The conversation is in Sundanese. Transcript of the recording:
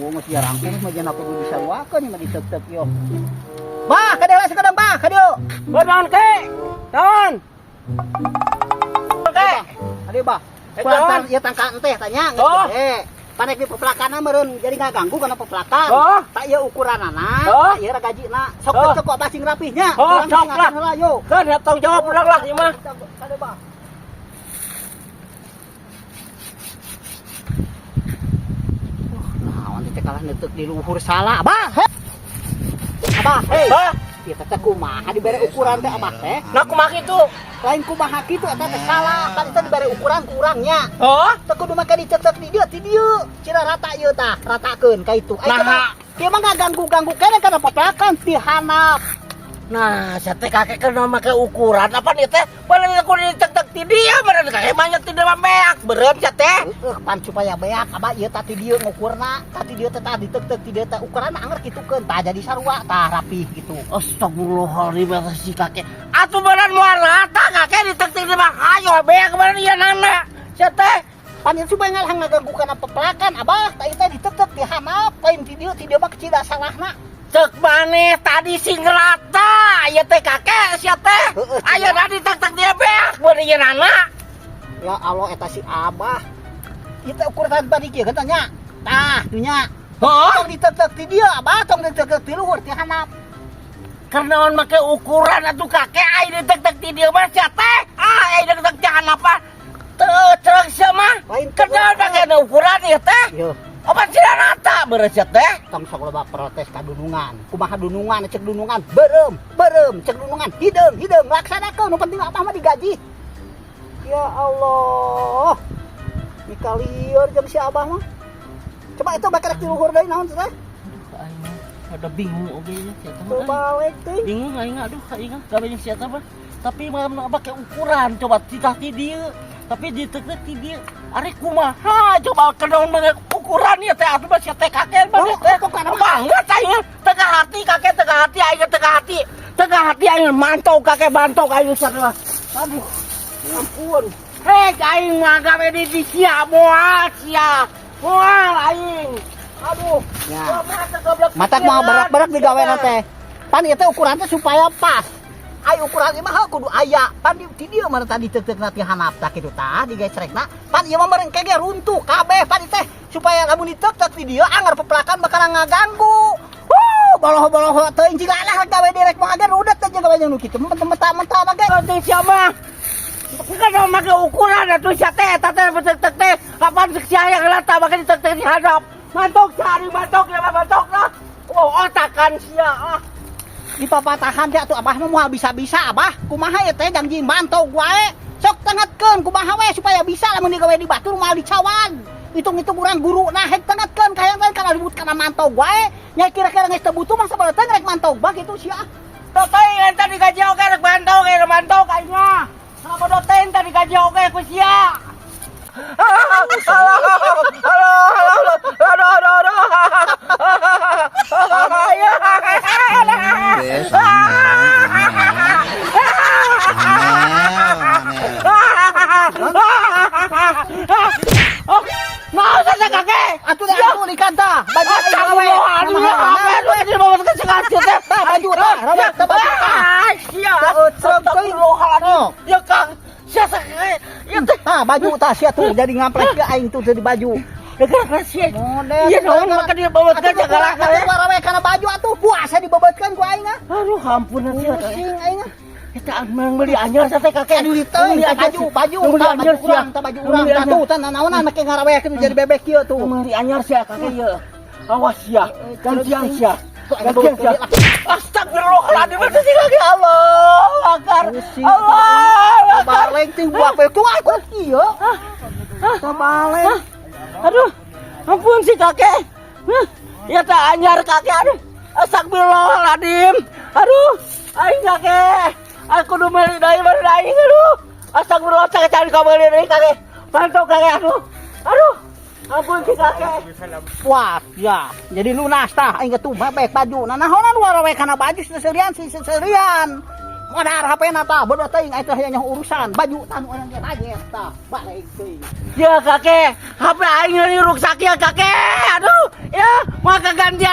Geus jarangkung mah jangan kudu disaruakeun mah ditek-tek yo. Bah, ka dieu sakadang bah, ka dieu. Naon ke? Naon? Ke? Ka dieu bah. Eh, Kulantan naon? ieu tangka teh tanya geus Oh. gede. Panek di pepelakan meureun jadi ngaganggu kana pepelakan. Oh. Tak ieu ukuranana, Oh. tak ieu gajina. Sok Oh. cek kok abah sing rapihnya. Oh, Urang sok sing lah. heula yo. Kan tanggung jawab urang lah ieu mah. Ka dieu bah. Naon teh kalah neuteuk di luhur salah, Abah. Heh. Abah, hei. Hah? Ieu teh kumaha dibere ukuran teh Abah teh? Nah kumaha kitu? Lain kumaha kitu eta teh salah, tadi teh dibere ukuran ku urangnya. Oh? Teu kudu make dicetek di dieu, ti dieu. Cina rata ieu tah, ratakeun ka itu. Ai Nah. Ieu mah ngaganggu-ganggu keneh kana pepelakan ti handap. Nah, sia teh kakek kan make ukuran apa nih teh? Bener kudu ditek-tek ti dieu, bener kakek mah ti dieu mah beak, beureum sia teh. Heueuh, pan supaya beak abah ieu tah ti dieu ngukurna, tah ti dieu teh tah ditek-tek ti dieu teh ukuranna anger kitukeun, tah jadi sarua tah rapih gitu. Astagfirullahaladzim si kakek. Atuh bener moal rata kakek ditek-tek di mah hayo beak bener ieu nana. Sia teh. Pan ieu supaya ngalah ngaganggu kana pepelakan abah, tah ieu teh ditek-tek di handap, lain ti dieu, ti dieu mah kecil salahna. Cek maneh tadi sing rata ieu teh kakek sia teh. Heeh, Ayo tadi tek-tek dia beak bener ieu nana. Ya Allah eta si abah. Ieu teh ukuran tadi kieu kan tanya. Tah, dunya. Hah? Tong ditek-tek ti dieu abah, tong ditek-tek ti luhur ti handap. Karena make ukuran atuh kakek ai ditek-tek ti dieu mah sia teh. Ah, ai ditek-tek ti handap teu cereng sia mah. Lain Karena make ukuran ieu teh. Yo, Opat sira rata beres sia teh. Tong sok loba protes ka dunungan. Kumaha dunungan, cek dunungan beureum, beureum, cek dunungan hideung, hideung, laksanakeun nu penting abah mah digaji. Ya Allah. Mikalieur jeung si abah mah. Coba itu bakal ti luhur deui naon teh? Aing ada bingung oge nya sia teh. Tuh balik teuing. Bingung aing aduh aing gawe jeung sia teh mah. Tapi mah make ukuran coba titah ti dieu. Tapi ditek-tek ti dieu. Ari kumaha coba kenaon make ukuran ieu teh atuh mah sia teh kakek mah Oh, teh. pokokna mah. Banget aing tengah hati kakek tengah hati aing tengah hati. Tengah hati aing mantau kakek mantau aing sia teh. Aduh. Ampun. Hei aing mah gawe di sia moal sia. Moal aing. Aduh. Ya. Matak mau berak-berak digawe teh. Pan ieu teh ukuran teh supaya pas. Ai ukuran ieu mah heuh kudu aya. Pan di ti dieu mana tadi teuk-teukna ti handap tah kitu tah digesrekna. Pan ieu mah meureun kege runtuh kabeh pan ieu teh supaya lamun diteuk-teuk ti dieu anggar pepelakan bakal ngaganggu. Wuh, boloho-boloho teuing jiga lah gawe direk mah agar rudet teh jeung gawe nu kitu mentah-mentah ge. Penting siapa? Kan make ukuran atuh sia teh eta teh tek teh. Kapan sia yang rata make ditek-tek di hadap. Mantok cari mantok ya mantok lah. Oh, otakan sia ah. Dipapatahan teh atuh abah mah moal bisa-bisa abah. Kumaha ieu teh janji mantog wae. Sok tengetkeun kumaha we supaya bisa lamun digawe di batur moal dicawan. Hitung-hitung urang guru nah hek tengetkeun kahayang teh kana ribut kana mantog wae. Nya kira-kira geus teu butuh mah sabareuteuh rek mantog bah kitu sia. Teh eta digaji oge rek mantok rek mantok aing mah. Sama teh eta digaji oge ku sia. Halo, halo, halo, halo, halo, halo. Beres, angel, angel, angel. Oh, mau saja kakek. Atuh da atuh likan tah. Baju aing gawe. Aduh, aduh, aduh, bawa ke sekali teh. Tah baju tah, rawat tah baju tah. Ah, sia. Astagfirullahaladzim. Ya Kang, sia sakit. Ya teh. Tah baju tah sia tuh jadi ngamplek ke aing tuh jadi baju. Gara-gara sia. Model. Iya, naon maka dia bawa ke Jakarta. Atuh warawe kana baju atuh puasa dibebetkeun ku aing ah. Aduh, ampun sia. Pusing aing ah. Kita mang beli anyar sate kakek. Aduh diteuing Beli tah baju, baju, Beli tah anyar baju urang, tah baju urang, tah tuh tah nanaonan make ngarawekeun jadi bebek kieu tuh. Beli anyar sia kakek ya. Awas sia. Gantian sia. Gantian sia. Astagfirullahaladzim, sih kakek Allah. Akar. Pusing. Allah. Akar. Baleng teh buah pe tuh aku kieu. Tah baleng. Aduh, ampun si kakek. Ya tak anyar kakek, aduh. Astagfirullahaladzim. Aduh, aing kakek. Aku udah beli dari mana aing, aduh. Astagfirullah, cari cari kau beli dari kakek. Mantap kakek, aduh. Aduh, ampun si kakek. Wah, ya. Jadi lunas tah aing geus tuh bebek baju. Nah, nahonan warawe kana baju seserian si seserian. Modar HP na tah, bodoh teuing aing teh hayang nyaho urusan. Baju tah nu urang ge rajet tah. Balik teuing. Ya kakek, HP aing ini ruksak ya kakek. Aduh, ya mau kegantian.